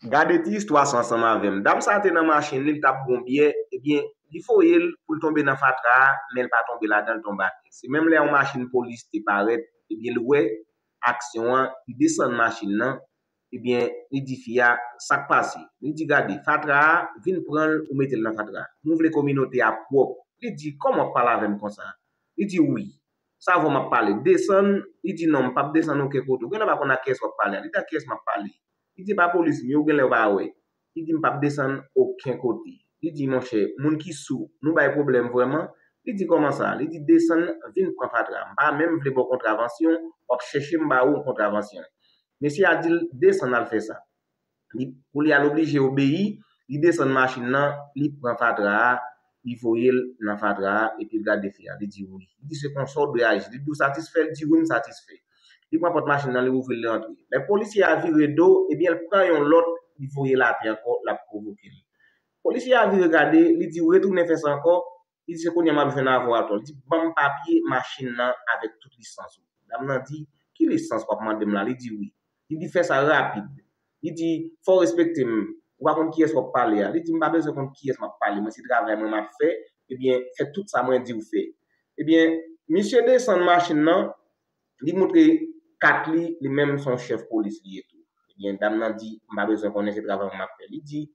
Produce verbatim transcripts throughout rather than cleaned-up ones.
Gade ti istwa sa ansanm avè m. Dam sa te nan machin li, l t ap bwè yon byè, ebyen, li voye l pou l tonbe nan fatra a, men l pa tonbe ladan, l tonbe atè. Se menm lè yon machin polis te parèt, ebyen, l wè aksyon an, li desann machin nan, ebyen, li di fi a, "Sa k pase?" Li di, "Gade, fatra a, vin pran l, ou mete l nan fatra a. Nou vle kominote a pwòp." Li di, "Kòman w ap pale avè m konsa?" Li di, "Wi, sa avè w m ap pale. Desann." Li di, "Non, m p ap desann okenn kote. Ou genlè pa konn ak kiyès w ap pale a." Li di, "Ak kiyès m ap pale?" Li di, "E pa polis m ye, ou genlè w pa wè." Li di, "M p ap desann okenn kote." Li di, "Monchè, moun ki sou, nou bay pwoblèm vrèman?" Li di, "Kòman sa?" Li di, "Desann, vin pran fatra. M pa menm vle ba w kontravansyon, w ap chèche m ba ou kontravansyon." Mesye a di l, "Desann al fè sa." Li, kounye a, l oblije obeyi, li desann machin nan, li pran fatra a, li voye l nan fatra a, epi l gade fi a, li di, "Wi." Li di, "Se konsa w dwe aji." Li di, "Ou satisfè?" Li di, "Wi, m satisfè." Li pran pòt machin nan, li ouvri l, li antre. Lè polisye a vire do, ebyen, l pran yon lòt, li voye l atè ankò, l ap pwovoke l. Polisye a vire gade, li di, "Ou retounen fè sa ankò?" Li di, "Se kounye a m ap jwenn avè w atò." Li di, "Ban m papye machin nan avèk tout lisans ou." Dam nan di, "Ki lisans w ap mande m la?" Li di, "Wi." Li di, "Fè sa rapid." Li di, "Fò w respekte m. Ou pa konn kiyès w ap pale a." Li di, "M pa bezwen konn kiyès m ap pale. Mwen, se travay mwen m ap fè. Ebyen, fè tout sa mwen di w fè." Ebyen, misye desann machin nan, li montre kat li, li menm se yon chèf polis li ye tou. Ebyen, dam nan di, "M pa bezwen konnen, se travay mwen m ap fè." Li di,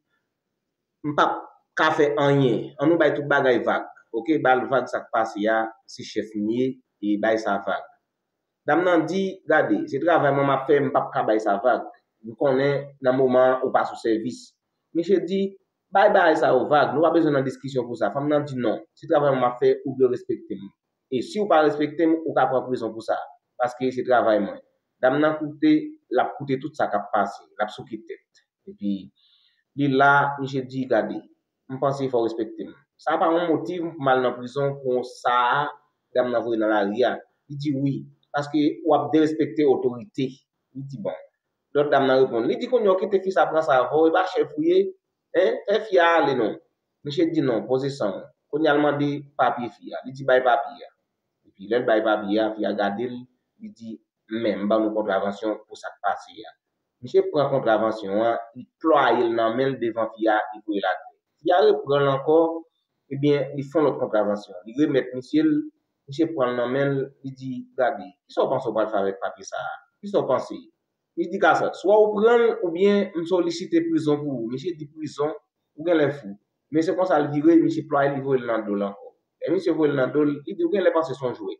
"M p ap ka fè anyen. An nou bay tout bagay vag. Oke, ba l vag sa k pase a, se chèf m ye, e bay sa vag." Dam nan di, "Gade, se travay mwen m ap fè, m p ap ka bay sa vag. M konnen nan moman an ou pa sou sèvis." Misye di, "Bay bagay sa yo vag, nou pa bezwen nan diskisyon pou sa." Fanm nan di, "Non, se travay mwen m ap fè, ou dwe respekte m. E si w pa respekte m, ou ka pran prizon pou sa, paske se travay mwen." Dam nan koute, l ap koute tout sa k ap pase, l ap souke tèt. Epi, li la, misye di, "Gade, m panse fò w respekte m. Sa pa yon motiv pou m al nan prizon pou yon sa a dam nan voye nan lari a." Li di, "Wi, paske w ap derespekte otorite." Li di, "Bon." Lòt dam nan reponn. Li di, "Kounye a w kite fi sa pran sa avè w, e pa chèf ou ye, en? Fè fi a ale non." Misye di, "Non, poze san w." Kounye a l mande papye fi a. Li di, "Bay papye a." Epi lè l bay papye a, fi a gade l, li di, "Men, m ban nou kontravansyon pou sa k pase a." Misye pran kontravansyon an, li plwaye l nan men l devan fi a, li voye l atè. Fi a repran l ankò, ebyen, li fè yon lòt kontravansyon. Li remèt misye l, misye pran l nan men l, li di, "Gade, kisa w panse w pral fè avèk papye sa a? Kisa w panse?" Misye di, "Gason, swa w pran l, oubyen m solisite prizon pou ou." Misye di, "Prizon? Ou genlè fou." Men se konsa l vire, misye plwaye l, li voye l nan do l ankò. Lè misye voye l nan do l, li di, "Ou genlè panse se yon jwèt.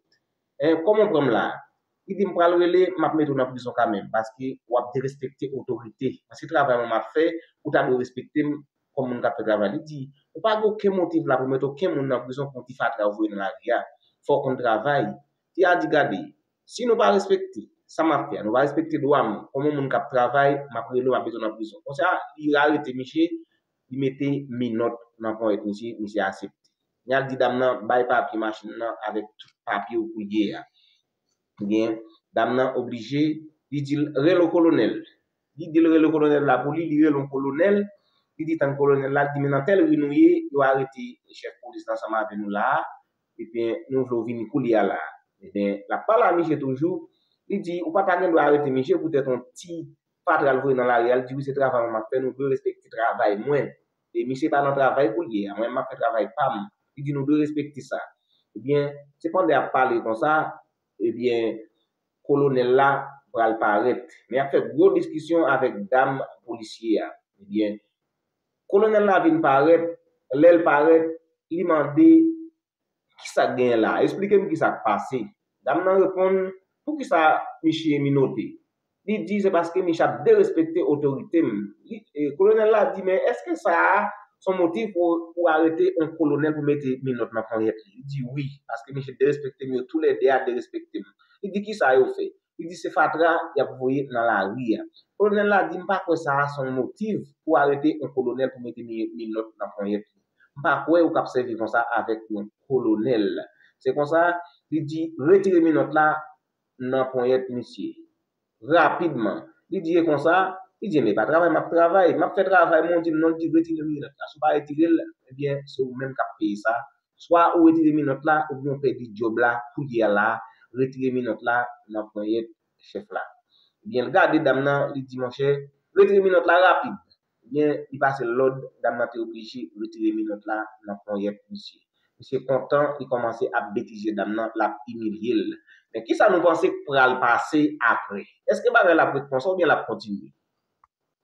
En, kòman w pran m la a?" Li di, "M pral rele, m ap mete w nan prizon kanmenm, paske w ap derespekte otorite. Mwen, se travay mwen m ap fè, ou ta dwe respekte m kòm moun k ap fè travay." Li di, "Ou pa gen okenn motiv la pou mete okenn moun nan prizon pou yon ti fatra ou voye nan lari a. Fò w konn travay." Fi a di, "Gade, si nou pa respekte sa m ap fè a, nou pa respekte dwa m, kòm yon moun k ap travay, m ap rele w, m ap mete w nan prizon." Konsa, li arete misye, li mete menòt nan ponyèt misye, misye aksepte. Li al di dam nan, "Bay papye machin nan avèk tout papye w kounye a." Ebyen, dam nan oblije, li di l, "Rele yon kolonèl." Li di l rele yon kolonèl la pou li, li rele yon kolonèl, li di, "Tann kolonèl la," li di, "Men nan tèl ri nou ye, yo arete chèf polis la ansanm avè nou la a, ebyen, nou vle w vini kounye a la a." Ebyen, l ap pale a misye toujou, li di, "Ou pa ta gen dwa arete misye poutèt yon ti fatra l voye nan lari a." Li di, "Wi, se travay mwen m ap fè, nou dwe respekte travay mwen. E misye pa nan travay kounye a, mwen m ap fè travay pa m." Li di, "Nou dwe respekte sa." Ebyen, se pandan y ap pale konsa, ebyen, kolonèl la pral parèt. Men y ap fè gwo diskisyon avèk dam polisye a. Ebyen, kolonèl la vin parèt, lè l parèt, li mande, "Kisa k genyen la a? Esplike m kisa k pase." Dam nan reponn, "Poukisa misye minote?" Li di, "Se paske misye ap derespekte otorite m." Li, e, kolonèl la di, "Men èske sa a se yon motiv pou, pou arete yon kolonèl pou mete menòt nan ponyèt li?" Li di, "Wi, paske misye derespekte m, yo toulède a derespekte m." Li di, "Kisa yo fè?" Li di, "Se fatra y ap voye nan lari a." Kolonèl la di, "M pa kwè sa a se yon motiv pou arete yon kolonèl pou mete mi-, menòt nan ponyèt li. M pa kwè ou k ap sèvi konsa avèk yon kolonèl." Se konsa, li di, "Retire menòt la nan ponyèt misye. Rapidman." Li di, "E konsa?" Li di, "Enben, pa travay m ap travay. M ap fè travay mwen, ou di m non." Li di, "Retire menòt la. Si w pa retire l, ebyen, se ou menm k ap peye sa. Swa ou retire menòt la, oubyen ou pèdi djòb la, kounye a la, retire menòt la nan ponyèt chèf la." Ebyen, l gade dam nan, li di, "Monchè, retire menòt la rapid." Byen, li pase lòd, dam nan te oblije retire minòt la nan ponyèt misye. Misye kontan, li kòmanse ap betize dam nan, l ap imilye l. Men kisa nou panse k pral pase apre? Èske bagay la ap ret konsa oubyen l ap kontinye?